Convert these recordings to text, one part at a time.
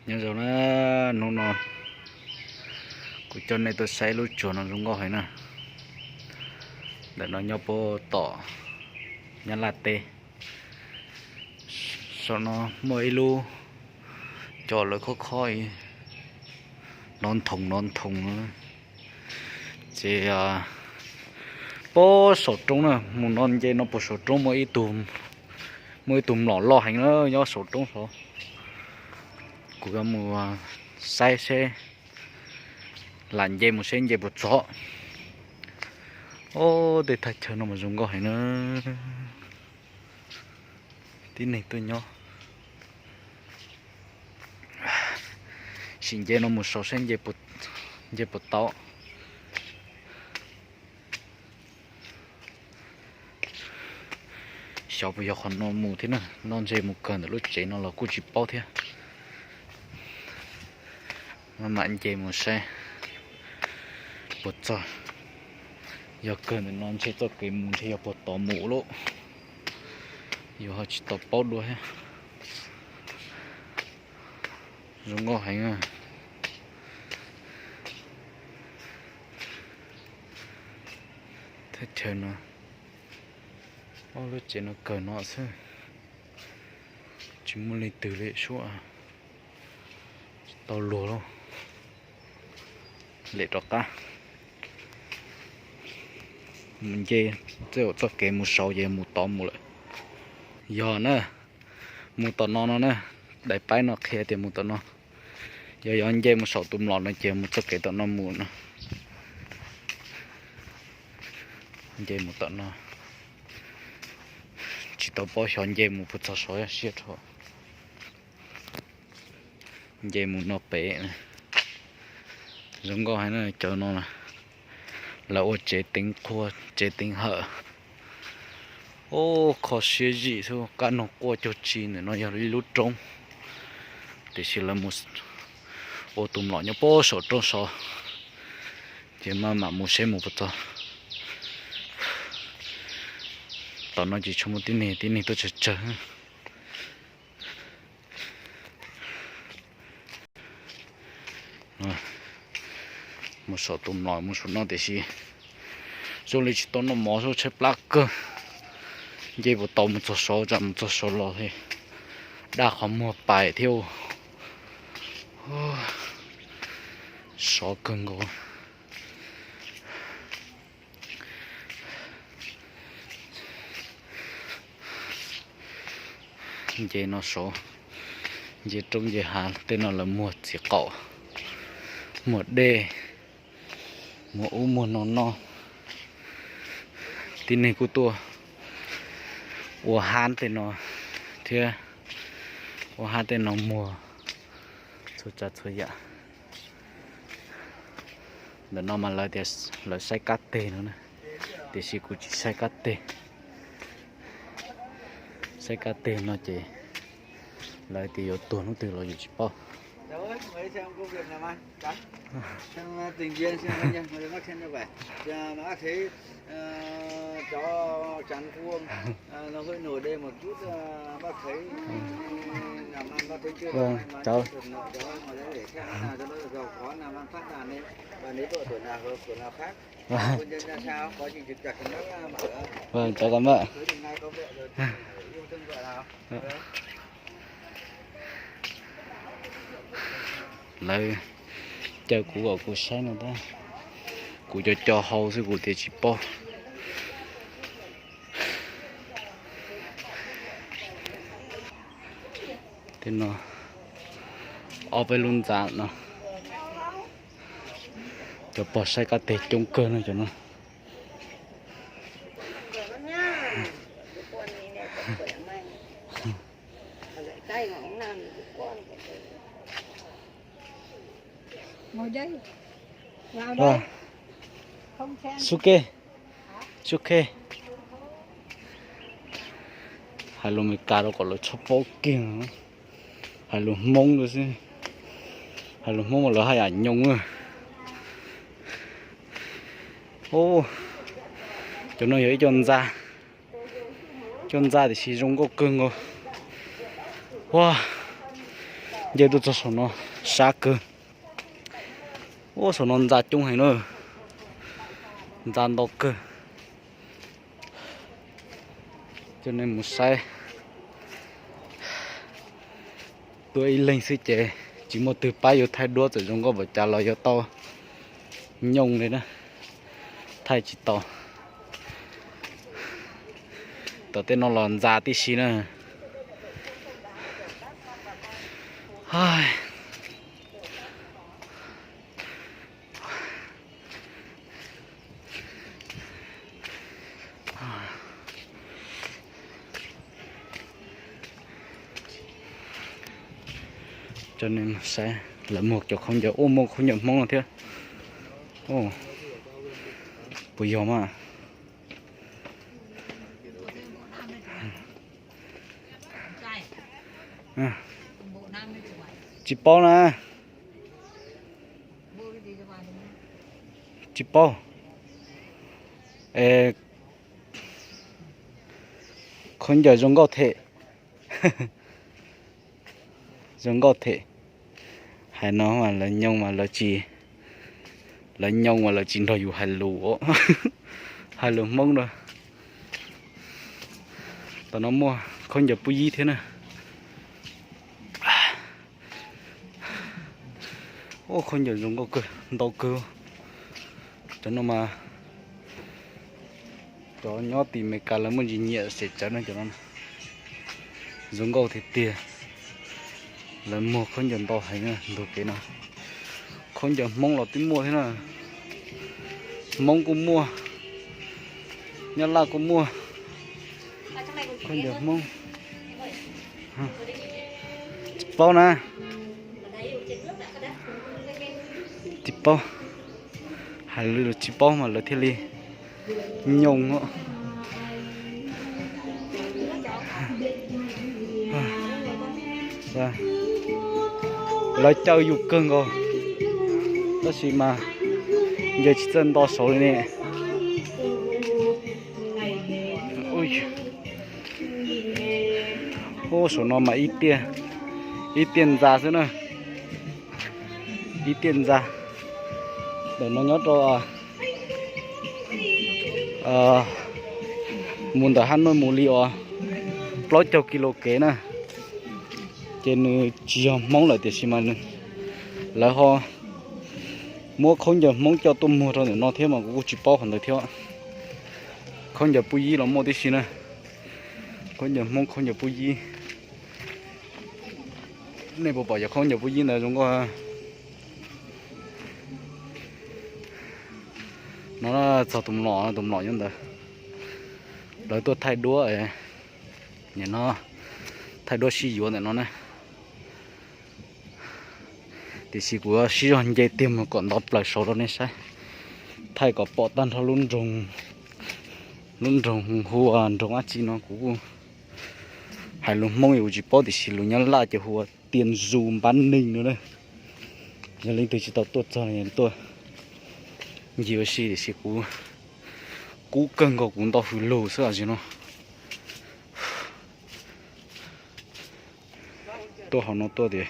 Nyob zoo na, hnub no kuv coj nej tuaj saib lub tsuas no zoo nkauj heev na. Ntawm no nyob puag tom Nyab Laj teb. Saum no muaj ib lub cov lawv khob khob ib, nov nthoos nov nthoos no. Ces puag saum roob na, mus no nce no puag saum roob muaj ib tug, muaj ib tug mlom loj heev na nyob saum roob saud. Kuv yuav mus saib seb, lam nce mus seb nce puas txog. Ob, tej thaj chaw no mas zoo nkauj heev na. Tib neeg tuaj nyob. Sim nce no mus saud seb nce puas tau. Xyov puas yog qhov no mus thiab na, no ntshe mus kawg ntawm lub tsev no los kuj tsis paub thiab. Maj mam nce mus saib puas txog. Yog kawg ntawm no ntshe txoj kev mus ntshe yog puag tod mus lauj. Yus ho tsis tau paub dua thiab. Zoo nkauj heev. Thaj chaw no, ob lub tsev no kawg no xwb, tsis muaj leej twg li sub, tsis tau luag lauj. Lem rov qab mus nce, tej zaum txoj kev mus saud ces mus tod mus lawm. Yog na, mus tom no no na, daim paib no qhia tias mus tom no. Yog yog nce mus saum tus mlom no ces mus txoj kev tom no mus no. Nce mus tom no, tsis tau paub xyov nce mus puas txog saud siab rau. Nce mus no pem, zoo nkauj heev na cov no. Lawv ua tsev teev qhua tsev teev hawm. Ub, kho siab zim xwb, kab noog quaj cuag tsi. Ntawm no yog ib lub roob, tiam sis lawv mus ua tus mlom nyob puag saum roob saud, ces maj mam mus seb mus puas txog. Tom no ces tsis muaj tib neeg, tib neeg tuaj tsawg tsawg. Mus saum tus mlom mus saum no tiam sis zoo li tsis tau noj mov, tshaib plab kawg. Nce puas tau mus txog saud, tsam mus txog saud los daj qhov muag pais thiab. Sov kawg nkaus. Nce no saud, nce roob nce hav tej no lawv muag txiv qaum, muag dej, muag ub muag no noj. Tib neeg kuj tuaj ua hab tej no thiab, ua hab tej no muag txhua tsav txhua yam. Ntawm no mas lawv tias lawv saib kab teg no na, tiam sis kuv tsis saib kab teg. Saib kab teg no ces lawv tias yuav tuag hnub twg los yus tsis paub. Chào các bạn. Lawv caw kuv kom kuv saib no tab, kuv cov co hau xwb kuv tias tsis paub. Tej no ob peb lub ntxa no, cov pog saib kab teg coob kawg no cov no. Xu ke, xu ke. Hais lus Meskas rau kom lawv txhob paub kiag, hais lus Hmoob rau xwb. Hais lus Hmoob mas lawv haj yam nyoo. Cov no yog ib co ntxa, co ntxa tiam sis zoo nkauj kawg nkaus. Ua, Nce tuaj txog saum no sab kawg. Ua saum no ntxa coob heev na, ntxa ntau kawg. Coj nej mus saib. Tuaj ib leeg xwb ces tsis muaj twg pab yus thaij duab, txawm zoo nkauj npaum cas los yuav tau nyooj li na, thaij tsis tau. Tom tej no los ntxa tib si na. Coj nej saib, lawv muag cov khaub ncaws, ua muaj khaub ncaws Hmoob no thiab. Puas yog mas? Tsis paub na. Tsis paub. Khaub ncaws zoo nkauj thiab. Zoo nkauj thiab. Hais no mas lawv nyooj mas lawv tsis, lawv nyooj mas lawv tsis nrog yus hais lus, hais lus Hmoob na. Tam no muaj khaub ncaws pub yib thiab na. Ua khaub ncaws zoo nkauj kawg, ntau kawg. Cov no mas cov nyob tim Amelikas lawv muaj ntsis nyiam xes tsawv no cov no. Zoo nkauj tiag tiag. Lawv muag khaub ncaws ntau heev ntug kev no. Khaub ncaws Hmoob los twb muaj thiab na. Hmoob kuj muaj, Nyab Laj kuj muaj. Khaub ncaws Hmoob. Tsis paub na. Tsis paub. Hais lus tsis paub mas lawv thiaj li nyooj. Lawv caw yus kawg nkaus, tab sis mas nce tsis txawj nto saud li ne. Ub, saum no mas ib tiaj, ib tiaj ntxa xwb na. Ib tiaj ntxa. Ntawm no nyob rau mus ntawm Hab Nuj mus li uas plaub caug kis lus kev na. Ces nws tsis yog Hmoob lawm tiam sis mas lawv ho muab khaub ncaws Hmoob coj tuaj muag rau ntawm no thiab mas kuv kuj tsis paub qhov ntawd thiab. Khaub ncaws pub yib los muaj tib si na. Khaub ncaws Hmoob, khaub ncaws pub yib. Nej puas pom cov khaub ncaws pub yib ntawd zoo nkauj? No txog tus mlom, tus mlom nyob ntawd. Lawv tuaj thaij duab, nim no thaij duab sib yuav ntawm no na. Tiam sis kuv sib zog nce tiag mus kom nto plaws saud rau nej saib, thaij kom pom tag nrho lub nroog, lub nroog hu ua nroog dab tsi no kuv kuj hais lus Hmoob kuv tsis paub tiam sis lus Nyab Laj ces hu ua Tiaj Zu Npab Neeg no na. Yog leej twg tsis tau tuaj txog tuaj ncig ua si tiam sis kuv kub kawg nkaus kuv nto hws lug xwb os no. Tuaj hauv no tuaj tias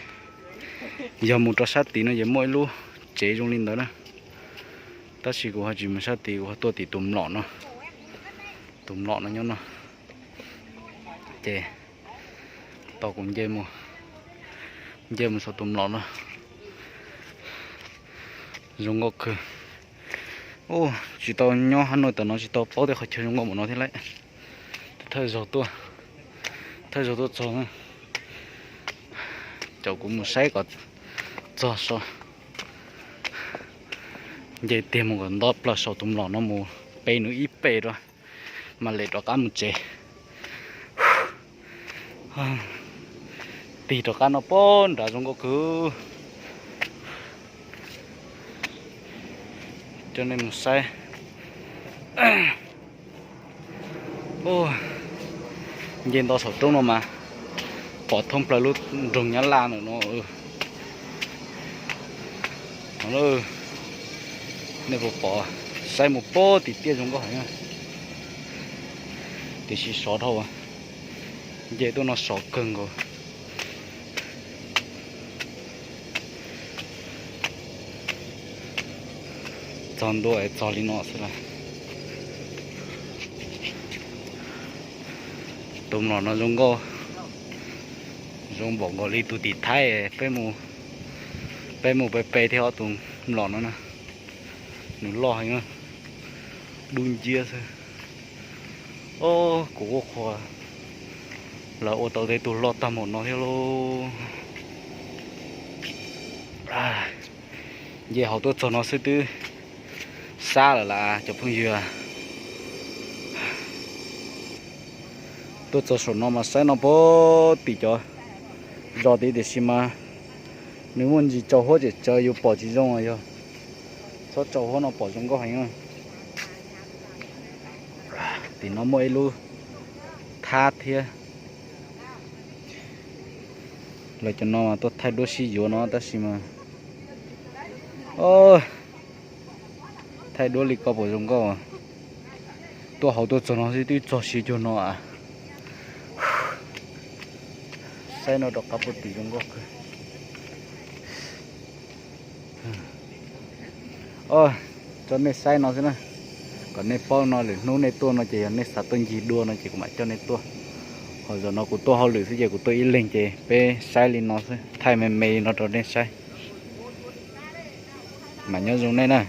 yog mus rau sab tid no ces muaj ib lub tsev zoo li ntawd na. Tab sis kuv ho tsis mus sab tid, kuv ho tuaj tim tus mlom no. Tus mlom no nyob no. Ces tau kuv nce mus, nce mus saum tus mlom no. Zoo nkauj kawg. Tsis tau nyob Hab Nuj tam no tsis tau paub tej qhov chaw zoo nkauj npaum no thiab lauj. Thawj zaug tuaj, thawj zaug tuaj txog. Caum kuv mus saib kom txog saud. Nce tiag mus kom nto plaws saum tus mlom no mus pe nws ib pe rau, mam li rov qab mus tsev. Tig rov qab no pog nrad zoo nkauj kawg. Coj nej mus saib. Nce nto saum roob no mas pom thoob plaws lub nroog Nyab Laj ntawm no. Nej puas pom, saib mus pog tim tiaj zoo nkauj heev. Tiam sis sov dhau, nce tuaj no sov kawg nkaus. Txog ntua es txog li no xwb las. Tus mlom no zoo nkauj, zoo npaum nkaus li tus tim Thaib peb mus, peb mus pem pem thiab ob tus mlom no na. Nws loj heev, dub nciab xwb. Os, kuv quaj qhuas, lawv ua tau tej tug loj tag npaum no thiab lauj. Nce hauv tuaj txog no xwb twb sab lawm las cov phooj ywg. Tuaj txog saum no mas saib no puag tim cov zos tid tiam sis mas nws muaj ntsis tsaus huab tseem tsawv yus pom tsis zoo yog. Txhob tsaus huab no pom zoo nkauj heev. Tim no muaj ib lub thab thiab. Lawv cov no mas tuaj thaij duab sib yuav no tab sis mas thaij duab li ko puas zoo nkauj. Tuaj hauv tuaj txog no xwb twb txog siav cuag no a. Saib no rov qab puag tim zoo nkauj kawg. Tso nej saib no xwb na, kom nej paub no lwm hnub nej tuaj no ces yog nej xav tuaj ncig dua no ces kuv mam coj nej tuaj. Ho zaum no kuv tuaj hauj lwm xwb ces kuv tuaj ib leeg ces peb saib li no xwb, thaij me me li no rau nej saib. Mam nyob zoo nej na.